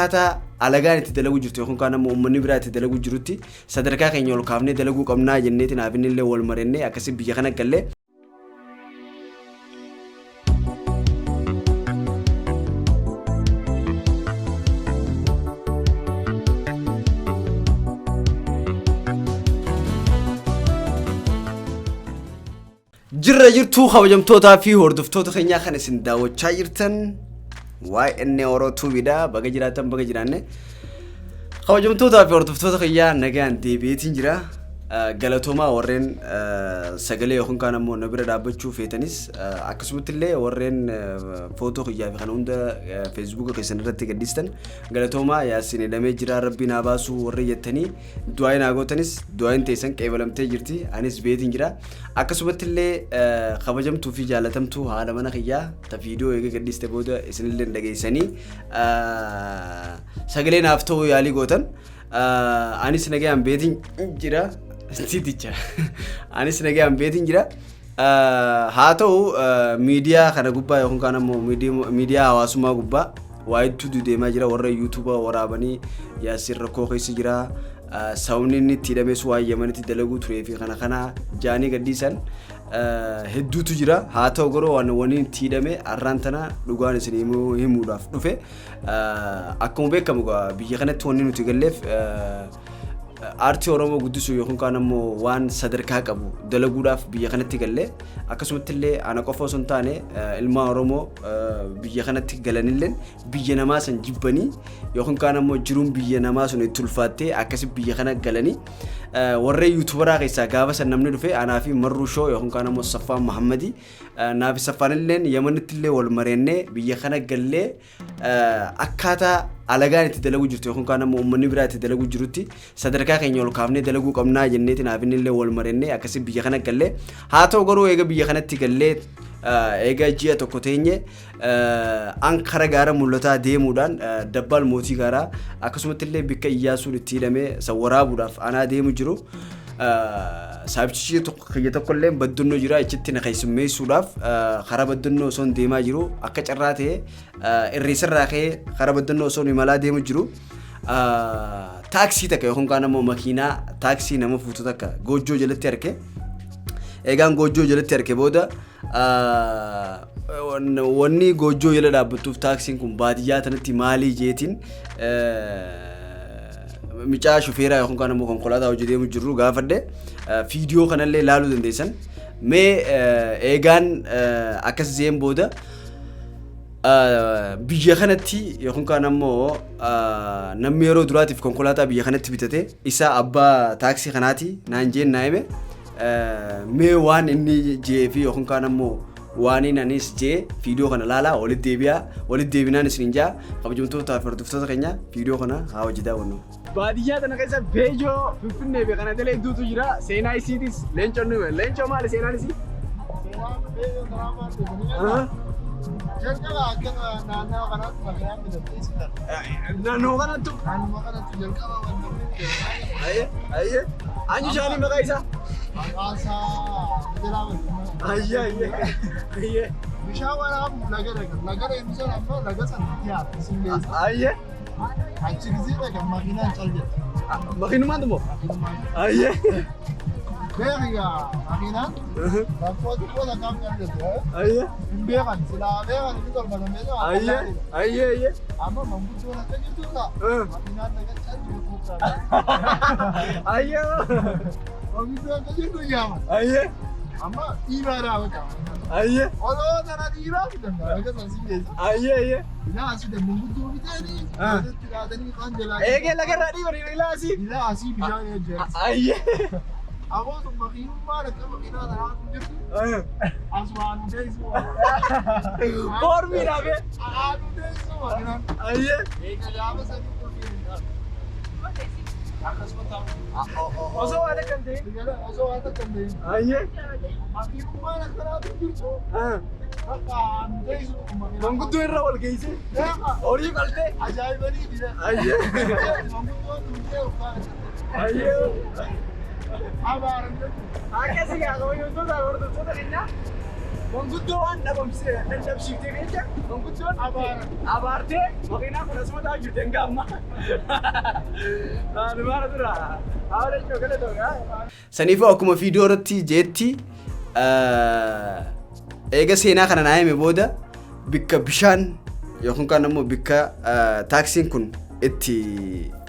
Akkaataa alagaan itti dalagu jirtu yookaan kaan ammoo uummanni biraa itti dalagu jirutti sadarkaa keenya ol kaafnee dalaguu qabnaa jenneeti naaf inni illee wal marennee akkasii biyya kana galle. Jirra jirtuu kabajamtootaa fi hordoftoota keenyaa kan isin daawwachaa jirtan YN Oro Tuubiidha. Baga jiraattan, baga jiraanne. Kabajamtootaa fi hordoftoota keenyaa, nagaan deebi'eetiin jira. Galatoomaa warreen sagalee yookiin kaan ammoo na bira dhaabbachuu feetanis, akkasumatti illee warreen footoo kiyyaa fi kana hunda feesbuuka keessan irratti gadhiistan galatoomaa. Yaasiin hidhamee jira, rabbiin haa baasuu warri jettanii du'aa naa gootanis, du'aayin teessan qeebalamtee jirti, anis beetiin jira. Akkasumatti illee kabajamtuu fi jaalatamtuu haadha mana kiyyaa ta viidiyoo eega gadhiiste booda isinillee dhageessanii sagalee naaf ta'uu yaalii gootan, anis nagayaan beetiin jira. Tiiticha, anis nagayaan beetiin jira. Haa ta'u, miidiyaa kana gubbaa yookaan kaan ammoo miidiyaa hawaasummaa gubbaa waa hedduutu deemaa jira. Warra yuutuuba waraabanii Yaasiin rakkoo keessa jira, sababni inni itti hidhames waan Yamanitti dalaguu turee fi kana kana jaanii gadhiisan hedduutu jira. Haa ta'u garuu waan waniin itti hidhame har'aan tana dhugaan isin himuudhaaf dhufe. Akkuma beekamu biyya kanatti wanni nuti galleef aartii Oromoo guddisuu yookaan kaan ammoo waan sadarkaa qabu dalaguudhaaf biyya kanatti galle. Akkasumatti illee ana qofa osoo hin taane ilmaan Oromoo biyya kanatti galanillee biyya namaa san jibbanii yookaan kaan ammoo jiruun biyya namaa sun itti ulfaattee akkasi biyya kana galanii, warreen yuutuubaraa keessaa gaafa san namni dhufe anaa fi Marruu Shoo yookaan kaan ammoo Saffaan Mahammadii. Naa fi Saffaan illee Yamanitti illee wal mareennee biyya kana gallee akkaataa alagaan itti dalagu jirtu yookaan kaan ammoo uummanni biraa itti dalagu jirutti sadarkaa keenya ol kaafnee dalaguu qabnaa jenneeti naaf inni illee wal marennee akkasii biyya kana gallee. Haa ta'u garuu eega biyya kanatti gallee, eega ji'a tokko teenye, an kara gaara mul'ataa deemuudhaan dabbaal mootii gaaraa akkasumatti illee bikka Iyyaasuun itti hidhamee san waraabuudhaaf anaa deemu jiru. Saabichichi kiyya tokko illee Baddannoo jira, achitti na keessummeessuudhaaf karaa Baddannoo osoo deemaa jiru, akka carraa ta'e irreessarraa ka'ee karaa Baddannoo osoo imalaa deemu jiru, taaksii takka yookaan kaan ammoo makiinaa taaksii nama fuutu takka goojjoo jalatti arge. Eegaan goojjoo jalatti arge booda, wanni goojjoo jala dhaabbattuuf taaksiin kun baadiyyaa tanatti maalii jeetiin micaa shufeeraa yookaan kaan ammoo konkolaataa hojii deemu jirru gaafadhe. Viidiyoo kanallee ilaaluu dandeessan. Mee eegaan akkas jeen booda, biyya kanatti yookaan kaan ammoo namni yeroo duraatiif konkolaataa biyya kanatti bitate isa abbaa taaksii kanaati naan jeen naa hime. Mee waan inni jee fi yookaan kaan ammoo waan inni anis jee viidiyoo kana laalaa walitti deebi'aa, walitti deebinaan isin jaa. Kabajamtootaa fi hordoftoota keenya, viidiyoo kana haa hojii daawwannu. Baadiyyaa tana keessa Beejoo, Finfinnee fi kana dalee hedduutu jira. Seenaa isiitis Leencoon nu hime. Leencoo, maali seenaan isii? Seenaan Beejoo karaa maal beekanii? Jalqaba akka naannoo kanaatti makiinaan bitattee si ta'a. Naannoo kanattu. Naannoo kanatti jalqaba wanti namni Ayyee, ayyee. Anyu shaanii maqaa isaa? Maqaan isaa Biqilaa Baddumaa. Ayyee, ayyee. Ayyee. Bishaan waraabu laga dhaqan. Laga dhaqan sana ammoo laga sana dhiyaata. Isin geessa. Ayyee. Achi gisee dhaqan makiinaan cal jedhe. Makiinumaan moo? Makiinumaan. Ayyee. Beekigaa makiinaan rakkoo xiqqoo takkaaf cal jette. Ayyee. Hin beekan, silaa beekan inni tolfatan beekan. Ayyee. Ayyee, ayyee. Amma manguddoon akka jirtu makiinaan laga cal jirtu. Ayyee. Manguddoon akka jirtu yaama. Ayyee. Amma dhiibaadhaa bakka. Ayyee. Odoo tana dhiibaa fidan laga san si geessa. Ayyee, ayyee. Ilaa asii da manguddoo fiteeni. Walitti qaatanii kaan jalaa. Eegee lagarraa dhiibanii ilaa asii. Ilaa asii bishaan eejjee. Ayyee. Aboo sun makiinummaan akka makiinaa tanaatu jirtu. Asumaan teessu. Foormii dhaabee. Haadhu teessu makiinaan. Ayyee. Eega gaafa sanii qulqullina hin taatu. Akkasuma taa'u. Osoo waan akka hin ta'in. Osoo waan takka hin ta'in. Ayyee. Makiinummaan akkanaatu jirtu. Bakka haadhu teessu makiinaan. Manguddoo irra wal geessee. Eega Horii qaltee. ajaa'ibanii jira. Ayyee. Manguddoon dhuftee uffata. Ayyee. Abaaran jechuudha. Akkasii gaa, kabajamtoota hordoftoota keenyaa. Manguddoo waan dhabamsee dadhabsiiftee jecha manguddoon abaartee makiinaa kun asuma taa'aa jirti hanga ammaa. Numaara dura haala jechuun gala ta'udha. Saniifuu akkuma viidiyoo irratti jeetti, eega seenaa kana naa hime booda, bikka bishaan yookaan kaan ammoo bikka taaksiin kun itti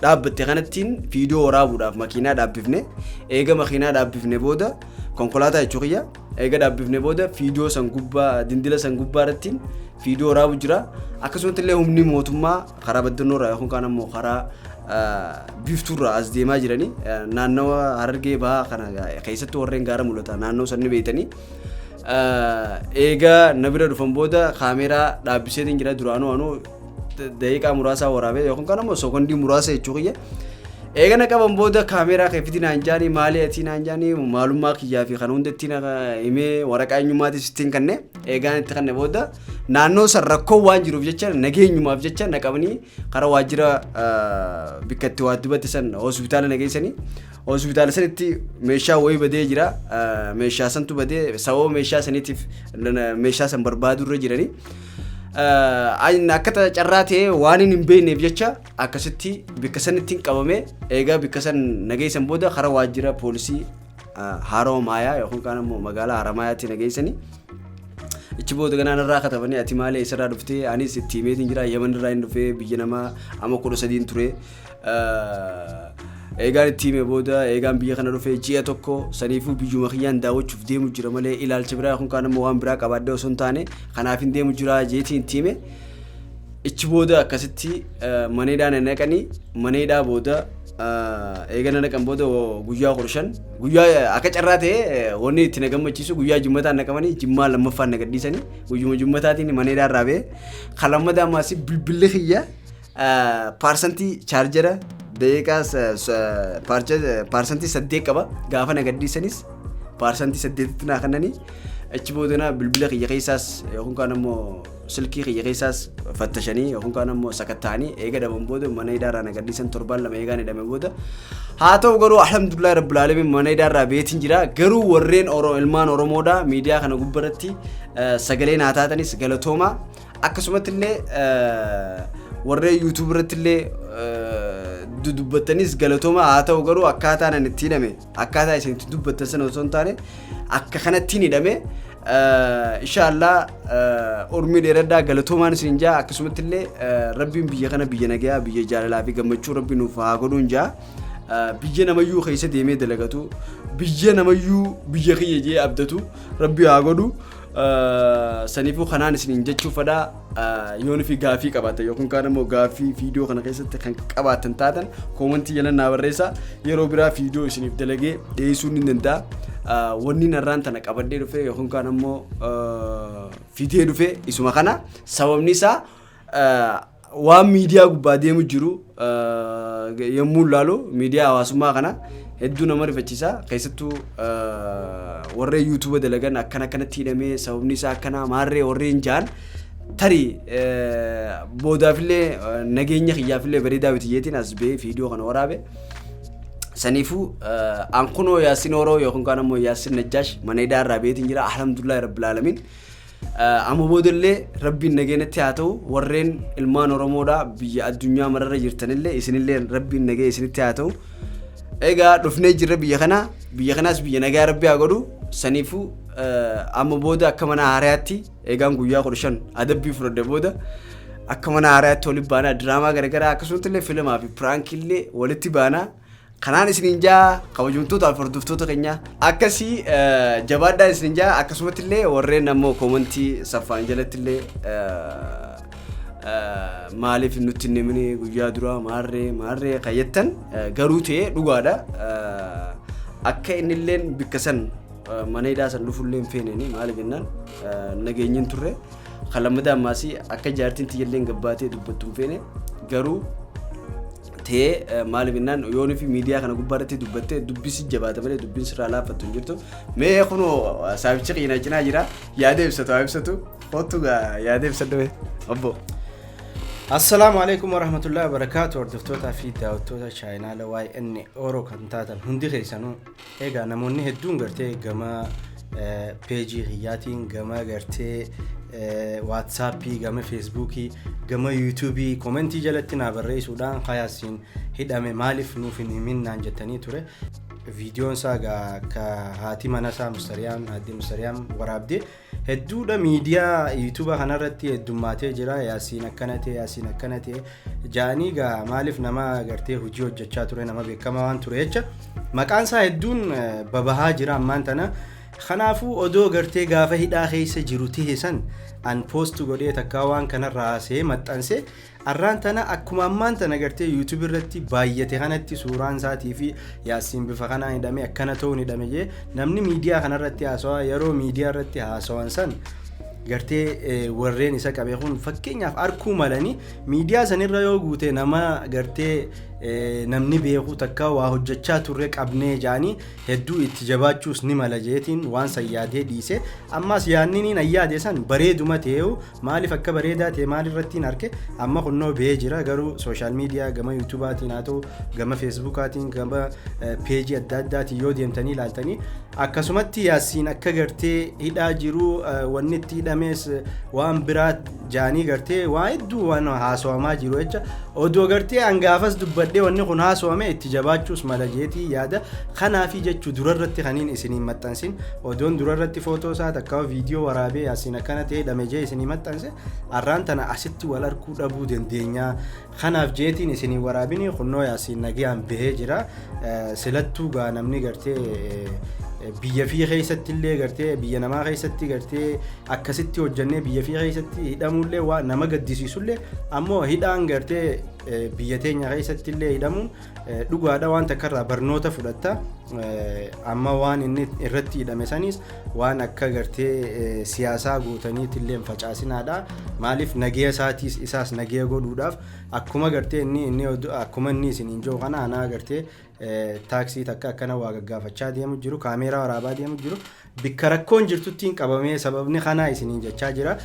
dhaabbatte kanattiin viidiyoo waraabuudhaaf makiinaa dhaabbifne. Eega makiinaa dhaabbifne booda, konkolaataa jechuu kiyya, eega dhaabbifne booda viidiyoo san gubbaa, dindila san gubbaa irrattiin viidiyoo waraabu jira. Akkasumatti illee humni mootummaa karaa Baddannoo irraa yookaan kaan ammoo karaa Biiftuurraa as deemaa jiranii, naannawa Harargee Bahaa kana keessatti warreen gaara mul'ata naannoo sanni beeytanii. Eega na bira dhufan booda kaameeraa dhaabbiseetiin jira. Duraanuu anuu daqiiqaa muraasaa waraabee yookaan kan ammoo sekondii muraasa jechuu kiyya. Eega na qaban booda kaameeraa kee fidi naan jaanii, maali ati naan jaanii, maalummaa kiyyaa fi kana hunda ittiin himee, waraqaa eenyummaatis ittiin kanne. Eegaan itti kanne booda naannoo san rakkoo waan jiruuf jecha, nageenyumaaf jecha na qabanii karaa waajjira bikka itti waa dibate san hospitaala na geessanii. Hospitaala sanitti meeshaa wayii badee jira. Meeshaa santu badee, sababa meeshaa saniitiif meeshaa san barbaaduu irra jiranii. Akka carraa ta'ee waan hin beekneef jecha akkasitti bikka sanitti hin qabame. Eegaa bikka san nageessan booda karaa waajjira poolisii Haroo Maayaa yookaan kaan ammoo magaalaa Haramaayaatti nageessanii. Ichi booda ganaan irraa katabanii, ati maali, eessarraa dhuftee? Anis itti himeetiin jira, Yaman irraa hin dhufee, biyya namaa amma 13 ture. Eegaan itti hime booda, eegaan biyya kana dhufee ji'a 1, saniifuu biyyuma kiyyaan daawwachuuf deemu jira malee ilaalcha biraa kun kaan ammoo waan biraa qabaadhee osoo hin taane kanaaf hin deemu jira jeetiin itti hime. Ichi booda akkasitti mana hidhaa na naqanii. Mana hidhaa booda eega na naqan booda guyyaa 15, guyyaa akka carraa ta'e wanni itti na gammachiisu guyyaa jimmataan naqamanii, jimmaa lammaffaan na gadhiisanii. Guyyuma jimmataatiin mana hidhaa irraa ba'e. Kan lammataa ammaas bilbilli kiyya paarsantii chaarjera daqiiqaa 8% qaba. Gaafa na gadhiisanis 8%tti naa kennanii. Achi boodana bilbila kiyya keessaas yookaan kaan ammoo silkii kiyya keessaas fattashanii yookaan kaan ammoo sakatta'anii eega dhaban booda mana hidhaarraa na gadhiisan, torbaan 2 eegaan hidhame booda. Haa ta'u garuu alhamdulillahi rabbil alamin, mana hidhaarraa beetiin jira. Garuu warreen ilmaan Oromoodha miidiyaa kana gubbarratti sagalee naa taatanis galatooma. Akkasumatti illee warreen YouTube irratti illee dudubbattanis galatooma. Haa ta'u garuu akkaataan ani itti hidhame akkaataa isin itti dubbattan sana osoo hin taane akka kanattiin hidhame. Inshaallah urmii dheeradhaa, galatoomaan isin jaa. Akkasumatti illee rabbiin biyya kana biyya nagayaa, biyya jaalalaa fi gammachuu rabbi nuuf haa godhuun jaa. Biyya namayyuu keessa deemee dalagatu, biyya namayyuu biyya kiyya jee abdatu rabbi haa godhu. Saniifuu kanaan isiniin jechuu fedhaa. Yoon fi gaafii qabaatan yookiin kaan immoo gaafii viidiyoo kana keessatti kan qabaatan taatan koomantii jala naa barreessaa. Yeroo biraa viidiyoo isiniif dalagee dhiyeessuu ni danda'a. Wanni narraan tana qabadhee dhufe yookiin kaan immoo fidee dhufe isuma kana. Sababni isaa waan miidiyaa gubbaa deemu jiru yommuu ilaalu miidiyaa hawaasummaa kana hedduu nama rifachiisa. Keessattuu warreen yuutuuba dalagan akkana akkanatti hidhamee, sababni isaa akkana maarree warreen jaan, tarii boodaafillee nageenya kiyyaafillee bareedaa miti jeetiin as ba'ee viidiyoo kana waraabe. Saniifuu an kunoo Yaasin Oroo yookaan kaan ammoo Yaasin Najjaash mana hidhaa irraa beetiin jira, alhamdulillahi rabbil aalamiin. Amma boodallee rabbiin nageenatti haa ta'u. Warreen ilmaan Oromoodha biyya addunyaa mararra jirtanillee, isinillee rabbiin nagee isinitti haa ta'u. Egaa dhufnee jirra biyya kana, biyya kanaas biyya nagaa rabbi haa godhu. Saniifuu amma booda akka mana haarayaatti, eegaan guyyaa 15 adabbii fudhadhe booda, akka mana haarayaatti walitti baanaa, diraamaa garaagaraa akkasumas illee fiilmaa fi piraankillee walitti baanaa. Kanaan isiniin jaa, kabajamtootaa fi hordoftoota keenya akkasii jabaadhaan isiniin jaa. Akkasumatti illee warreen ammoo koomantii saffaan jalatti illee maaliif nutti hin himne guyyaa duraa maarree maarree kayyattan, garuu ta'ee dhugaadha. Akka inni illeen bikka san mana hidhaa san dhufullee hin feeneni. Maaliif jennaan nageenyi hin turre. Kan lammataa ammaasii akka jaartiin tiyyallee gabbaatee dubbattu hin feene. Garuu ta'ee maaliif jennaan yoonii fi miidiyaa kana gubbaa irratti dubbattee dubbisi jabaata malee dubbiin sirraa laaffattu hin jirtu. Mee kunoo saabichi keenya cinaa jira, yaada ibsatu haa ibsatu. Kottu gaa yaada ibsadhu mee obbo. Assalaamu alaikum warahmatullahi wabarakaatu. Hordoftootaa fi daawwattoota chaayinaala YN Oro kan taatan hundi keessanuu, egaa namoonni hedduun gartee gama Peejii kiyyaatiin gama gartee WhatsAppii, gama Facebookii, gama YouTubeii commentii jalatti naa barreessuudhaan Yaasiin hidhame maaliif nuuf hin himin naan jettanii ture. Viidiyoon isaa gaa ka haati mana isaa Mustariyaan, haadhi Mustariyaan waraabdee hedduudha miidiyaa YouTubea kanarratti heddummaatee jira. Yaasiin akkana ta'e, Yaasiin akkana ta'e ja'anii gaa maaliif nama gartee hojii hojjechaa ture, nama beekamaa waan ture jecha maqaan isaa hedduun babahaa jira ammaan tana. Kanaafuu odoo gartee gaafa hidhaa keessa jiru tahe san an post godhee takkaa waan kanarraa haasa'ee maxxanse, arraan tana akkuma ammaan tana gartee YouTube irratti baay'ate kanatti suuraan isaatii fi Yaasiin bifa kanaan hidhame, akkana ta'uun hidhame jee namni miidiyaa kanarratti haasawaa. Yeroo miidiyaa irratti haasawan san gartee warreen isa qabe kun fakkeenyaaf arkuu malanii miidiyaa sanirra yoo guute nama gartee namni beeku takka waa hojjechaa turre qabnee jaanii hedduu itti jabaachuus ni mala jeetiin waan san yaadee dhiise. Ammas yaadni niin yaade san bareeduma ta'eewu maaliif akka bareedaa ta'e maal irratti hin arke. Amma kunnoo ba'ee jira, garuu social media gama YouTubeaatiin haa ta'u, gama Facebookaatiin, gama peejii adda addaatiin yoo deemtanii ilaaltanii akkasumatti Yaasiin akka gartee hidhaa jiru, wanni itti hidhames waan biraa jaanii gartee waa hedduu waan haasawamaa jiru jecha. Odoo gartee hangaafas dubbadhee wanni kun haasawame itti jabaachuus mala jeetii yaada. Kanaafi jechuu durarratti kaniin isiniin maxxansin, odoon durarratti footoo isaa takka viidiyoo waraabee Yaasiin akkana ta'e hidhame jee isinii maxxanse, arraan tana asitti wal arguu dhabuu dandeenyaa. Kanaaf jeetiin isinii waraabini. Kunnoo Yaasiin nagayaan bahee jira. Silattuu gaa namni gartee biyya fi keessatti illee gartee biyya namaa keessatti gartee akkasitti hojjannee biyya fi keessatti hidhamuullee waa nama gaddisiisullee, ammoo hidhaan gartee biyya teenya keessatti illee hidhamuun dhugaadha, waan takkarraa barnoota fudhatta. Amma waan inni irratti hidhame sanis waan akka gartee siyaasaa guutaniitti illee hin facaasinaadha. Maaliif nageenya isaatiis isaas nageenya godhuudhaaf akkuma gartee inni akkuma inni isiniin jiru kana anaa gartee taaksii takka akkana waa gaggaafachaa deemu jiru, kaameeraa waraabaa deemu jiru, bikka rakkoon jirtutti hin qabamee sababni kanaa isiniin jechaa jira.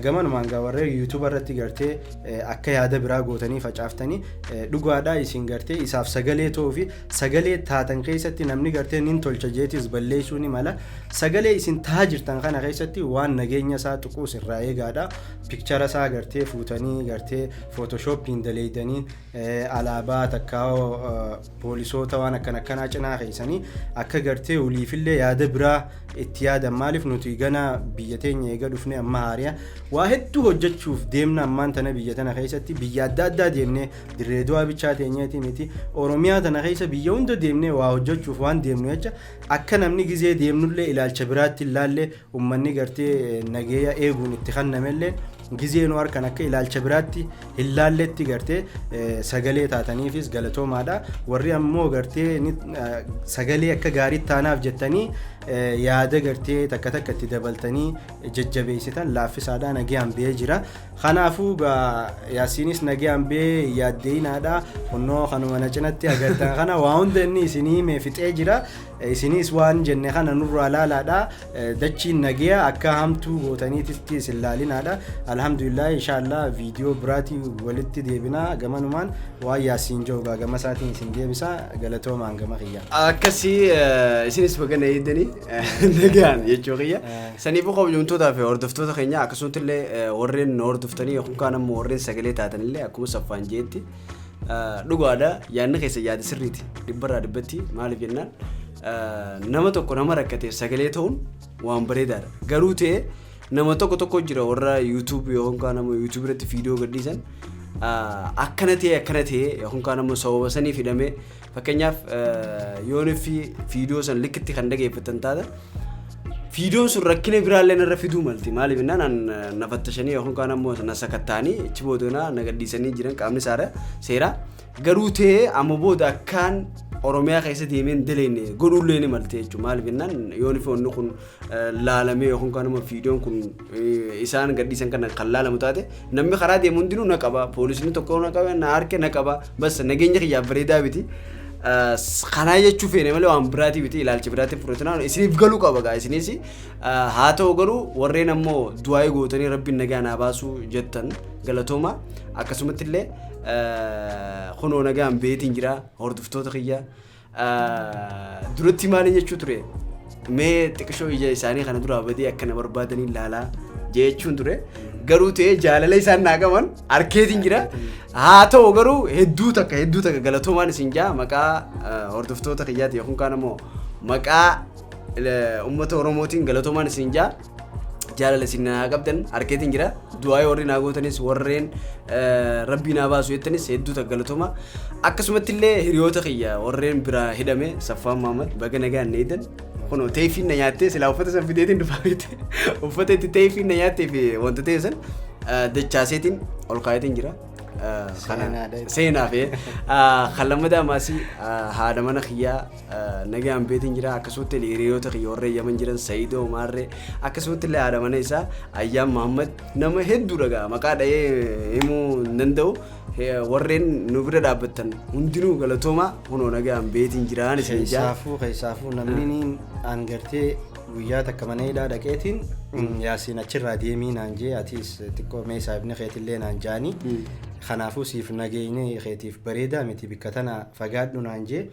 Gamanumaan gaa warreen YouTubea irratti gartee akka yaada biraa gootanii facaaftanii, dhugaadhaa, isin gartee isaaf sagalee ta'uu fi sagalee taatan keessatti namni gartee nin tolcha jeetis balleessuu ni mala. Sagalee isin tahaa jirtan kana keessatti waan nageenya isaa tuquus irraa eegaadha. Picture isaa gartee fuutanii gartee Photoshopiin daleeydanii alaabaa takkaa poolisoota waan akkana akkanaa cinaa keessanii akka gartee oliifillee yaada biraa itti yaadan. Maaliif nuti gana biyya teenya eega dhufne amma haariya waa hedduu hojjechuuf deemna. Ammaan tana biyya tana keessatti biyya adda addaa deemnee, Dirree Du'aa bichaa teenyeeti miti, Oromiyaa tana keessa biyya hunda deemnee waa hojjechuuf waan deemnu jecha, akka namni gizee deemnullee ilaalcha biraatti ilaallee ummanni gartee nageeya eeguun itti kennamellee gizee nu harkan akka ilaalcha biraatti hin laalletti gartee sagalee taataniifis galatoomaadha. Warri ammoo gartee sagalee akka gaariitti taanaaf jettanii yaada gartee takka takka itti dabaltanii jajjabeessitan laaffisaadha. Nagayaan ba'ee jira. Kanaafuu Yaasiinis nagayaan ba'ee yaaddeeyinaadha. Kunnoo kanuma na cinatti agartan kana waa hunda inni isinii himee fixee jira. Isinis waan jenne kana nurraa laalaadha. Dachiin nagaya akka hamtuu gootaniititti isin laalinaadha. Alhamdulillah, inshallah viidiyoo biraatii walitti deebinaa. Gamanumaan waan Yaasiin jiru gama isaatiin isin deebisa. Galatoomaan gama kiyya. Akkasii isinis bagana eegdanii nagaan jechuu kiyya. Saniifuu kabajamtootaa fi hordoftoota keenya, akkasumatti illee warreen hordoftanii yookaan kaan ammoo warreen sagalee taatanillee, akkuma saffaan jeetti dhugaadha, yaadni keessa yaada sirriiti dhibbarraa dhibbatti. Maaliif jennaan, nama tokko nama rakkateef sagalee ta'uun waan bareedaadha. Garuu ta'ee nama tokko tokko jira, warra YouTube yookaan kaan ammoo YouTube irratti viidiyoo gadhiisan, akkana ta'e akkana ta'e yookaan kaan ammoo sababa saniif hidhamee. Fakkeenyaaf yoon fi viidiyoo san likkitti kan dhageeffatan taata, viidiyoon sun rakkina biraallee narra fiduu malti. Maaliif jennaan, na fattashanii yookaan kaan ammoo na sakatta'anii achi booda na gadhiisanii jiran qaamni seeraa. Garuu ta'ee amma booda akkaan Oromiyaa keessa deemeen daleenne godhuullee ni malte jechuudha. Maaliif jennaan, yoon fi wanni kun laalamee yookaan kaan ammoo viidiyoon kun isaan gadhiisan kana kan laalamu taate, namni karaa deemu hundinuu na qaba. Poolisni tokko na qaba, na harke na qaba. Bas nageenya kiyyaaf bareedaa miti. Kanaa jechuu feene malee waan biraatii miti, ilaalcha biraatiin fudhatinaan isiniif galuu qaba gaa isinis. Haa ta'u garuu warreen ammoo du'aa'ii gootanii rabbiin nagaa naa baasuu jettan galatooma. Akkasumatti illee kunoo nagaan beetiin jira. Hordoftoota kiyya, duratti maaliin jechuu ture? Mee xiqishoo ija isaanii kana duraa badee akka na barbaadanii ilaalaa jechuun ture. Garuu ta'ee jaalala isaan naa qaban arkeetiin jira. Haa ta'u garuu hedduu takka hedduu takka galatoomaan isin jaa maqaa hordoftoota kiyyaati yookaan kaan ammoo maqaa uummata Oromootiin galatoomaan isin jaa. Jaalala isin naa qabdan arkeetiin jira. Du'aa warri naa gootanis, warreen rabbii naa baasu jettanis hedduu takka galatooma. Akkasumatti illee hiriyoota kiyya warreen biraa hidhame, Saffaan Maamad, baga nagaan na eedan. Kunoo teefiin na nyaattee, silaa uffata san fideetiin dhufaa miti. Uffata itti teefiin na nyaattee fi wanta ta'e san dachaaseetiin ol kaayetiin jira. Seenaadha. Seenaa fi kan lammataa maasii haadha mana kiyyaa nagaan beetiin jira. Akkasumatti illee hiriyoota kiyya warreen Yaman jiran, Sayidoo Maarree, akkasumatti illee haadha mana isaa Ayyaan Mahammad, nama hedduu dhagaa maqaa dha'ee himuu hin danda'u. Warreen nu bira dhaabbattan hundinuu galatoomaa. Kunoo nagaan beetiin jiraan isin jaa. Keessaafuu namni niin an gartee guyyaa takka mana hidhaa dhaqeetiin, "Yaasiin, achirraa deemii," naan jee, "atiis xiqqoo mee saahibni keetillee naan jaanii, kanaafuu siif nageenye keetiif bareedaa miti, bikka tana fagaadhu," naan jee.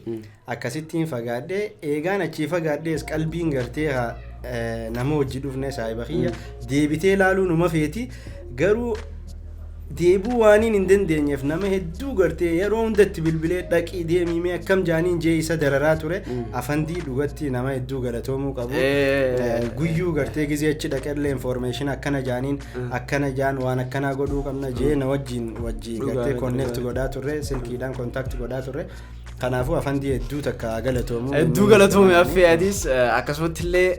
Akkasittiin fagaadhee, eegaan achii fagaadhees qalbiin gartee nama hojii dhufne saahiba kiyya deebitee laaluu numa feeti. Garuu deebuu waaniin hin dandeenyeef nama hedduu gartee yeroo hundatti bilbilee, "Dhaqii deemii, mee akkam jaaniin?" jee isa dararaa ture. Afandii dhugatti nama hedduu galatoomuu qabu. Guyyuu gartee gizee achi dhaqellee information akkana jaaniin, akkana jaan, waan akkanaa godhuu qabna jee na wajjin wajjii gartee connect godhaa turre, silkiidhaan contact godhaa turre. Kanaafuu afandii hedduu takka galatoomu. Hedduu galatoome affee adiis. Akkasumatti illee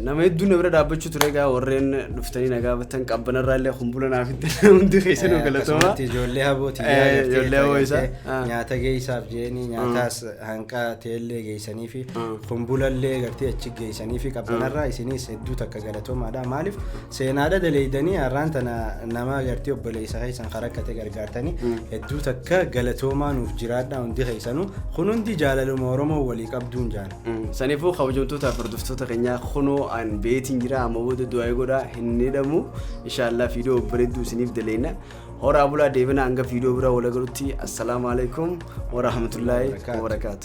nama hedduu na bira dhaabbachuu ture. Egaa warreen dhuftanii na gaafatan, qabbanarraa illee kumbula naaf itti, hundi keessanuu galatooma. Akkasumatti ijoollee habootii Ijoollee haboo isaa. Nyaata geessaaf jeeni, nyaataas hanqaa teellee geessanii fi kumbulallee gartee achi geessanii fi qabbanarraa isinis hedduu takka galatoomaadha. Maaliif seenaadha daleeydanii har'aan tana nama gartee obboleessa keessan karakkate gargaartanii, hedduu takka galatoomaa, nuuf jiraadha hundi keessanuu. Kun hundi jaalaluma Oromoo walii qabduun jaan. Saniifuu kabajamtoota fi hordoftoota keenyaa, kunoo an beetiin jira. Amma booda du'aa godhaa, hin hidhamu inshaallah. Viidiyoo bareedduu isiniif daleena. Horaa bulaa, deebina. Hanga viidiyoo biraa wal agarutti, assalaamu alaikum warahmatullaahi wabarakaatu.